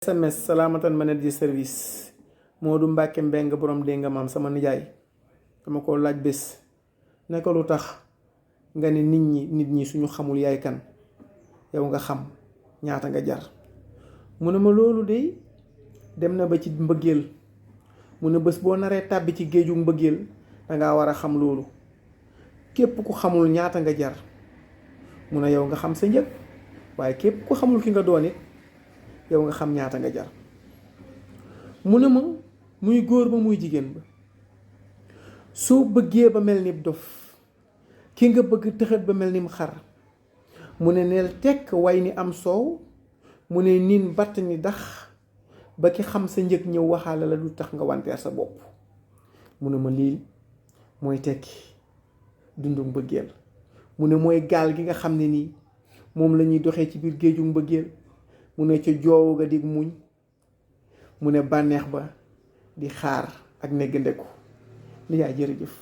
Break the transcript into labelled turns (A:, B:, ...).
A: SMS Salamatan Manager Service Modou Mbacke Mbeng borom dégg nga maam sama nijaay dama ko laaj bés ne ko lu tax nga ne nit ñi suñu xamul yaay kan yow nga xam ñaata nga jar mu ne ma loolu de dem na ba ci mbëggeel mu ne bés boo naree tàbbi ci géeju mbëggeel dangaa war a xam loolu képp ku xamul ñaata nga jar mu ne yow nga xam sa njëg waaye képp ku xamul ki nga doon it yow nga xam ñaata nga jar mu ne ma muy góor ba muy jigéen ba soo bëggee ba mel ni dof ki nga bëgg tëxët ba mel ni xar mu ne neel tekk way ni am soow mu ne niin batt ni dax ba ki xam sa njëg ñëw waxaale la lu tax nga wanteer sa bopp mu ne ma lii mooy tekki dundu mbëggeel mu ne mooy gaal gi nga xam ne nii moom la ñuy doxee ci biir géeju mbëggeel mu ne ca joowu ga di muñ mu ne bànneex ba di xaar ak neggandeku li yaay jërëjëf